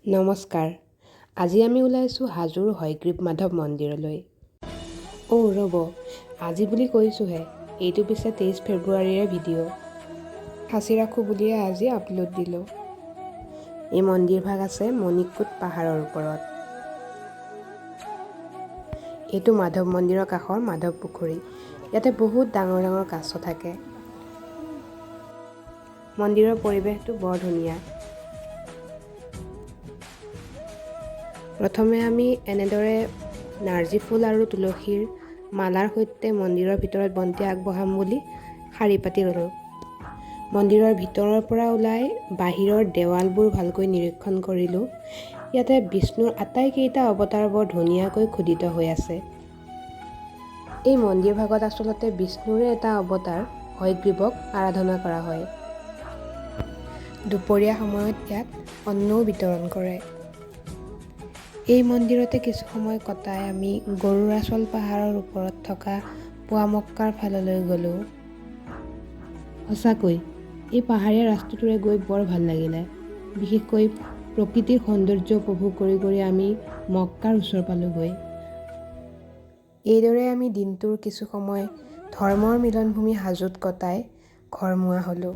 নমস্কাৰ, আজি আমি ওলাইছোঁ হাজোৰ হয়গ্ৰীৱ মাধৱ মন্দিৰলৈ। অ' ৰ'ব, আজি বুলি কৈছোঁহে, এইটো পিছে 23 ফেব্ৰুৱাৰীৰে ভিডিঅ'। সাঁচি ৰাখোঁ বুলিয়ে আজি আপলোড দিলোঁ। এই মন্দিৰভাগ আছে মণিকূট পাহাৰৰ ওপৰত। এইটো মাধৱ মন্দিৰৰ কাষৰ মাধৱ পুখুৰী। ইয়াতে বহুত ডাঙৰ ডাঙৰ কাছ থাকে। মন্দিৰৰ পৰিৱেশটো বৰ ধুনীয়া। প্ৰথমে আমি এনেদৰে নাৰ্জী ফুল আৰু তুলসীৰ মালাৰ সৈতে মন্দিৰৰ ভিতৰত বন্তি আগবঢ়াম বুলি শাৰী পাতি ল'লোঁ। মন্দিৰৰ ভিতৰৰ পৰা ওলাই বাহিৰৰ দেৱালবোৰ ভালকৈ নিৰীক্ষণ কৰিলোঁ। ইয়াতে বিষ্ণুৰ আটাইকেইটা অৱতাৰ বৰ ধুনীয়াকৈ খোদিত হৈ আছে। এই মন্দিৰ ভাগত আচলতে বিষ্ণুৰে এটা অৱতাৰ হয়গ্ৰীৱক আৰাধনা কৰা হয়। দুপৰীয়া সময়ত ইয়াত অন্নও বিতৰণ কৰে। এই মন্দিৰতে কিছু সময় কটাই আমি গৰুড়াচল পাহাৰৰ ওপৰত থকা পোৱামক্কাৰ ফাললৈ গ'লোঁ। সঁচাকৈ এই পাহাৰীয়া ৰাস্তাটোৰে গৈ বৰ ভাল লাগিলে। বিশেষকৈ প্ৰকৃতিৰ সৌন্দৰ্য উপভোগ কৰি কৰি আমি মক্কাৰ ওচৰ পালোগৈ। এইদৰে আমি দিনটোৰ কিছু সময় ধৰ্মৰ মিলনভূমি হাজোত কটাই ঘৰমুৱা হ'লোঁ।